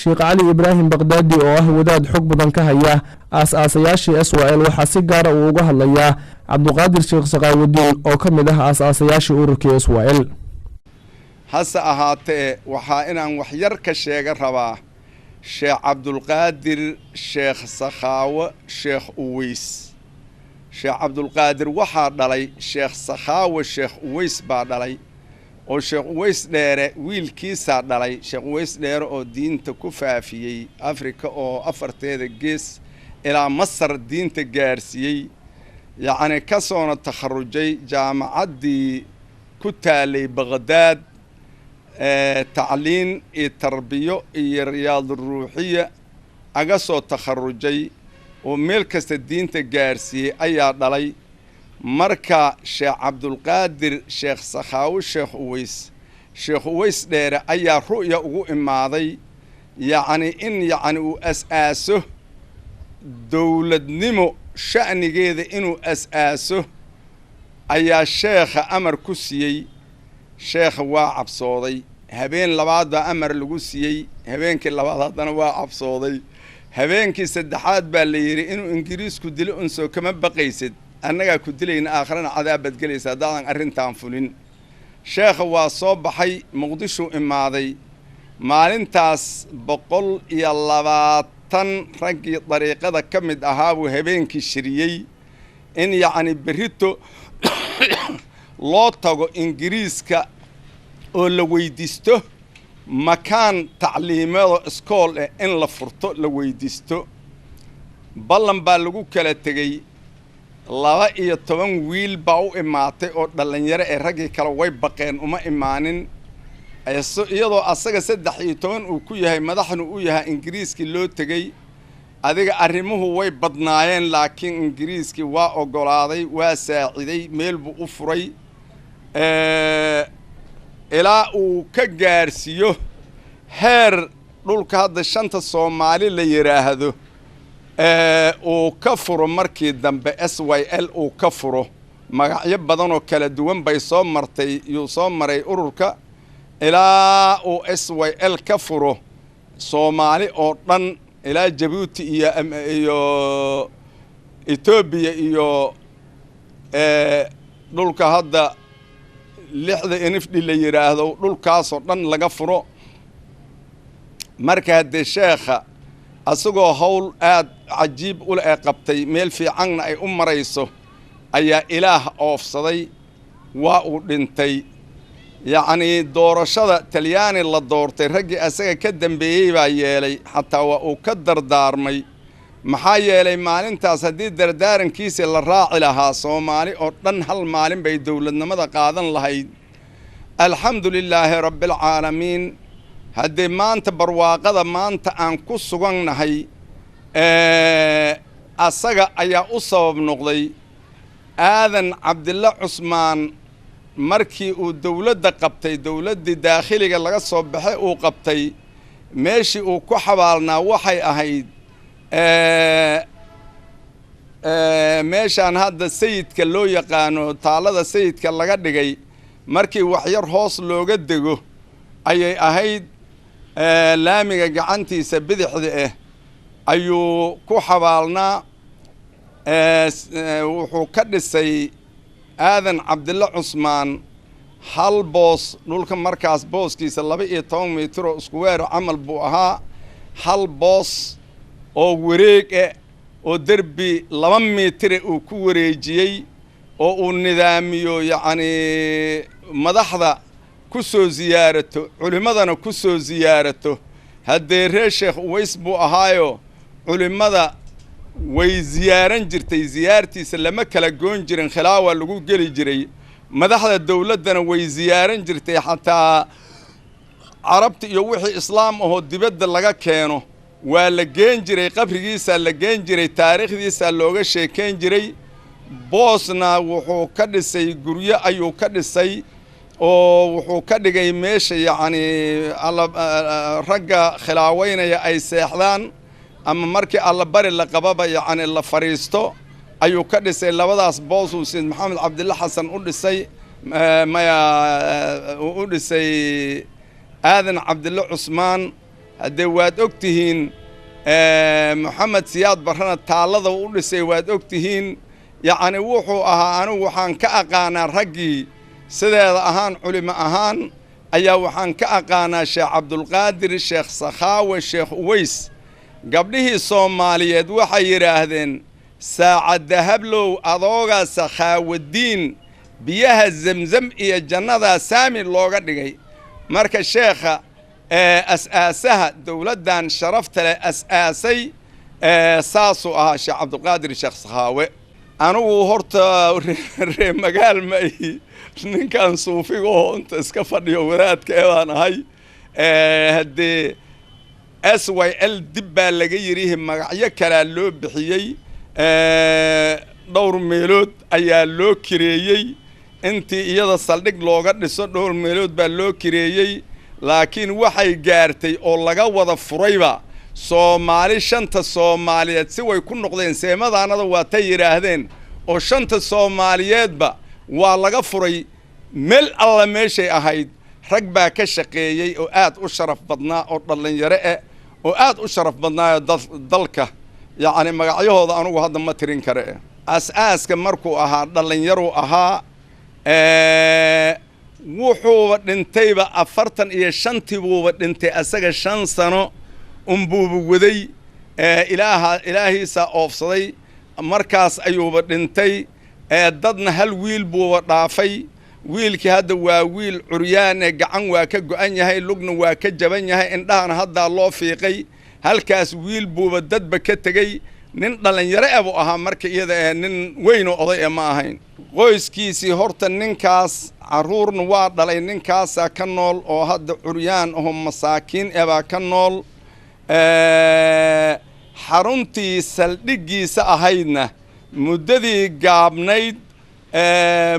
Sheekh Cali Ibraahim Baqdaadi, oo ah wadaad xog badan ka haya aas-aasayaashii SYL, waxaa si gaara uu uga hadlayaa Cabduqaadir Sheekh Sakaawudiin, oo ka mid ah aas-aasayaashii ururkii SYL. Hase ahaatee, waxaa inaan wax yar ka sheega rabaa Sheekh Cabdulqaadir Sheekh Sakhaawo Sheekh Uweys. Sheekh Cabdulqaadir waxaa dhalay Sheekh Sakhaawo Sheekh Uweys baa dhalay, oo Sheekh Uweys Dheere wiilkiisaa dhalay. Sheekh Uweys Dheere oo diinta ku faafiyey Afrika oo afarteeda gees ilaa Masar diinta gaarsiiyey, yacni ka soona takharujay jaamacaddii ku taalay Baqdaad, tacliin iyo tarbiyo iyo riyaadu ruuxiya aga soo takharujay oo meel kasta diinta gaarsiiyey ayaa dhalay. Marka Sheekh Cabdulqaadir Sheekh Sakhaawo Sheekh Uweys, Sheekh Uweys Dheere, ayaa ru'ya ugu imaaday, yacni in yacni uu as-aaso dowladnimo sha'nigeeda, inuu as-aaso ayaa sheekha amar ku siiyey. Sheekha waa cabsooday. Habeen labaad baa amar lagu siiyey. Habeenkii labaad haddana waa cabsooday. Habeenkii saddexaad baa la yidhi, "Inuu Ingiriisku dilo unsoo kama baqaysid? Annagaa ku dilayna, aakharana cadaab baad gelaysa haddaadan arrintan fulin." Sheekha waa soo baxay, Muqdishuu imaaday. Maalintaas 120 raggii dariiqada ka mid ahaa buu habeenkii shiriyey in yacni berrito loo tago Ingiriiska oo la weydiisto makaan tacliimeedo iskool eh in la furto la weydiisto. Ballan baa lagu kala tegey. 12 wiil baa u imaatay oo dhallinyaro ee raggii kale way baqeen, uma imaanin. Iyadoo asaga 13 uu ku yahay, madaxnu u yahay, Ingiriiskii loo tegey. Adiga arrimuhu way badnaayeen, laakiin Ingiriiskii waa oggolaaday, waa saaciday, meel buu u furay ilaa uu ka gaarsiiyo heer dhulka hadda shanta Soomaali la yidhaahdo uu ka furo. Markii dambe SYL uu ka furo. Magacyo badan oo kala duwan bay soo martay, yuu soo maray ururka ilaa uu SYL ka furo Soomaali oo dhan, ilaa Jabuuti iyo Etoobiya iyo dhulka hadda lixda NFD la yidhaahdo, dhulkaasoo dhan laga furo. Marka haddee sheekha asagoo hawl aad cajiib ule ee qabtay, meel fiicanna ay u marayso, ayaa Ilaah oofsaday, waa uu dhintay. Yacnii doorashada Talyaani la doortay, raggii asaga ka dambeeyey baa yeelay, xataa waa uu ka dardaarmay. Maxaa yeelay, maalintaas haddii dardaarankiisii la raaci lahaa, Soomaali oo dhan hal maalin bay dowladnimada qaadan lahayd. Alxamdu lilaahi rabbialcaalamiin. Haddii maanta barwaaqada maanta aan ku sugannahay, asaga ayaa u sabab noqday. Aadan Cabdilla Cusmaan markii uu dowladda qabtay, dowladdii daakhiliga laga soo baxay uu qabtay, meeshii uu ku xabaalnaa waxay ahayd meeshaan hadda Sayidka loo yaqaano, taalada Sayidka laga dhigay. Markii waxyar hoos looga dego ayay ahayd, laamiga gacantiisa bidixda ah ayuu ku xabaalnaa. Wuxuu ka dhisay Aadan Cabdilla Cusmaan hal boos. Dhulka markaas booskiisa 12 mitir oo iskuweero camal buu ahaa. Hal boos oo wareeg eh oo derbi 2 mitire uu ku wareejiyey oo uu nidaamiyo, yacnii madaxda ku soo siyaarato, culimmadana ku soo siyaarato. Haddee reer Sheekh Uways buu ahaayo, culimmada way siyaaran jirtay, siyaartiisa lama kala goon jirin, khilaawa lagu geli jiray. Madaxda dowladdana way siyaaran jirtay, xataa Carabta iyo wixii Islaam ahoo dibadda laga keeno waa la geen jiray, qabrigiisaa la geen jiray, taariikhdiisaa looga sheekayn jiray. Boosna wuxuu ka dhisay, guryo ayuu ka dhisay, oo wuxuu ka dhigay meesha yacnii ragga khilaaweynaya ay seexdaan ama markii Allabari la qababa yacni la fadhiisto ayuu ka dhisay. Labadaas boos uu Sayid Maxamed Cabdilla Xasan u dhisay, maya, uu u dhisay Aadan Cabdille Cusmaan. Haddee waad og tihiin, Moxamed Siyaad Barrena taallada u dhisay waad og tihiin. Yacni wuxuu ahaa, anigu waxaan ka aqaanaa raggii sideeda ahaan culimo ahaan ayaa waxaan ka aqaanaa Sheekh Cabdulqaadir Sheekh Sakhaawe Sheekh Uweys. Gabdhihii Soomaaliyeed waxay yidhaahdeen, saacadda hablow adoogaa Sakhaawadiin biyaha Zemzem iyo jannadaa saami looga dhigay. Marka sheekha as-aasaha dowladdan sharafta leh as-aasay saasuu ahaa Sheekh Cabdulqaadir Sheekh Sakhaawe. Anigu horta ree magaal ma ihi, ninkan suufiga oo inta iska fadhiyo wadaadka ee baan ahay. Haddee SYL dib baa laga yidhi, magacyo kalaa loo bixiyey, dhowr meelood ayaa loo kireeyey intii iyada saldhig looga dhiso, dhowr meelood baa loo kireeyey. Laakiin waxay gaartay oo laga wada furayba Soomaali, shanta Soomaaliyeed si way ku noqdeen seemadaanada waa tay yidhaahdeen, oo shanta Soomaaliyeedba waa laga furay meel alla meeshay ahayd. Rag baa ka shaqeeyey oo aad u sharaf badnaa oo dhallinyaro eh oo aad u sharaf badnaayo dalka, yacni magacyahooda anugu hadda ma tirin kare. As-aaska markuu ahaa dhallinyaruu ahaa, wuxuuba dhintayba 45-tii buuba dhintay. Asaga 5 sano unbuuba waday, ilaaha ilaahiisaa oofsaday, markaas ayuuba dhintay. Dadna hal wiil buuba dhaafay. Wiilkii hadda waa wiil curyaan ee gacan waa ka go'an yahay, lugna waa ka jaban yahay, indhahana haddaa loo fiiqay. Halkaas wiil buuba dadba ka tegey. Nin dhallinyaro e buu ahaa marka iyada ee nin weynoo oday e ma ahayn. Qoyskiisii horta ninkaas carruurna waa dhalay, ninkaasaa ka nool oo hadda curyaan aho masaakiin ebaa ka nool. Xaruntii saldhiggiisa ahaydna muddadii gaabnayd,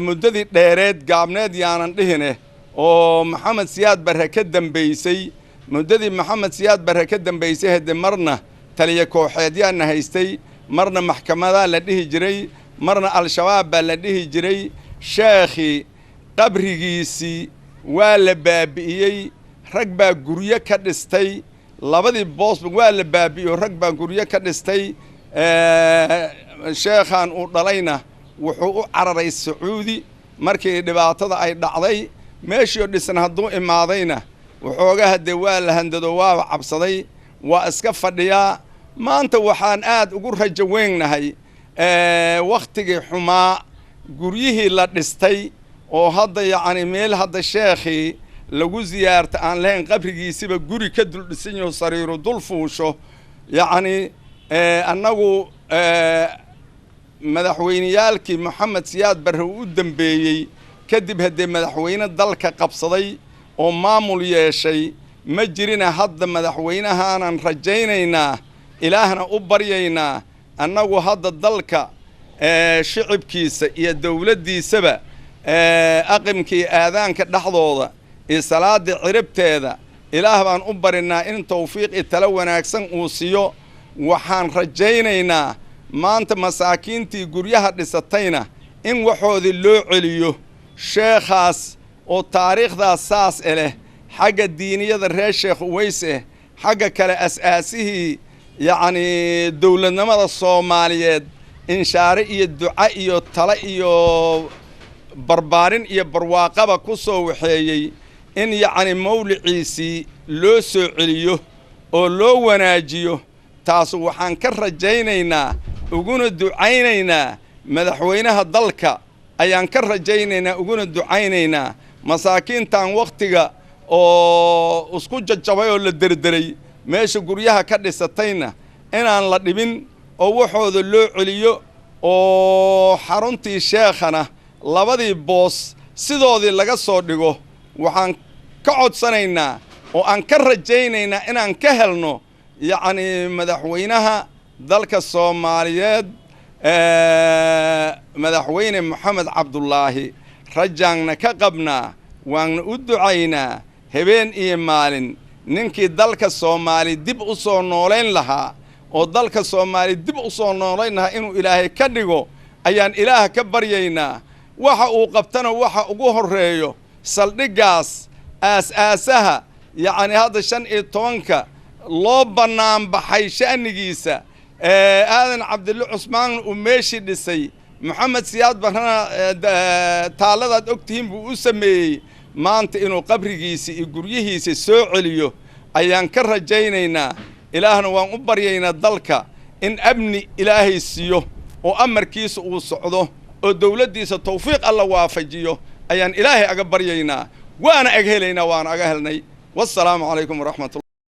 muddadii dheereed gaabneed yaanan dhihine, oo Maxamed Siyaad Barre ka dambaysay, muddadii Maxamed Siyaad Barre ka dambaysay, haddee marna taliya kooxeedyaana haystay, marna maxkamadaa la dhihi jiray, marna Al-Shabaab baa la dhihi jiray. Sheekhii qabrigiisii waa la baabi'iyey, rag baa guryo ka dhistay. Labadii boosba waa la baabi'iyo, rag baa guryo ka dhistay. Sheekhan uu dhalayna wuxuu u cararay Sacuudi markii dhibaatada ay dhacday. Meeshii oo dhisan hadduu imaadayna waxoogaha dee waa la handado, waaba cabsaday, waa iska fadhiyaa. Maanta waxaan aad ugu rajo weynnahay wakhtigii xumaa guryihii la dhistay oo hadda yacni meel hadda sheekhii lagu siyaarta aan lahayn, qabrigiisiba guri ka dul dhisan yaho, sariiru dul fuusho. Yacni annagu madaxweyneyaalkii Moxamed Siyaad Barre uu u dambeeyey kadib haddee madaxweyne dalka qabsaday oo maamul yeeshay ma jirina. Hadda madaxweynahaanan rajaynaynaa, Ilaahna u baryaynaa. Annagu hadda dalka shicibkiisa iyo dowladdiisaba aqimka iyo aadaanka dhexdooda iyo salaada ciribteeda Ilaah baan u barinaa in tawfiiq iyo talo wanaagsan uu siiyo. Waxaan rajaynaynaa maanta masaakiintii guryaha dhisatayna in waxoodii loo celiyo. Sheekhaas oo taariikhdaas saas e leh, xagga diiniyada reer Sheekh Uweys eh, xagga kale as-aasihii yacnii dowladnimada Soomaaliyeed, inshaare iyo duca iyo tale iyo barbaarin iyo barwaaqaba ku soo waxeeyey, in yacni mawliciisii loo soo celiyo oo loo wanaajiyo, taas waxaan ka rajaynaynaa uguna ducaynaynaa madaxweynaha dalka ayaan ka rajaynaynaa uguna ducaynaynaa. Masaakiintan wakhtiga oo isku jajabay oo la derderay meesha guryaha ka dhisatayna inaan la dhibin oo waxooda loo celiyo, oo xaruntii sheekhana labadii boos sidoodii laga soo dhigo. Waxaan ka codsanaynaa oo aan ka rajaynaynaa inaan ka helno yacnii madaxweynaha dalka Soomaaliyeed, Madaxweyne Moxamed Cabdulaahi, rajaanna ka qabnaa, waanna u ducaynaa habeen iyo maalin. Ninkii dalka Soomaali dib u soo noolayn lahaa oo dalka Soomaali dib u soo noolayn lahaa inuu Ilaahay ka dhigo ayaan Ilaah ka baryaynaa. Waxa uu qabtana waxa ugu horreeyo saldhiggaas aas-aasaha yacni hadda 15-ka Loo bannaan baxay sha'nigiisa, Aadan Cabdille Cusmaan uu meeshii dhisay, Maxamed Siyaad Barrena taalladaad og tihiin buu u sameeyey. Maanta inuu qabrigiisa iyo guryihiisa soo celiyo ayaan ka rajaynaynaa. Ilaahna waan u baryaynaa dalka in amni Ilaahay siiyo oo amarkiisa uu socdo oo dawladdiisa tawfiiq Alla waafajiyo ayaan Ilaahay aga baryaynaa, waana ag helaynaa, waana aga helnay. Wassalaamu calaykum waraxmatullah.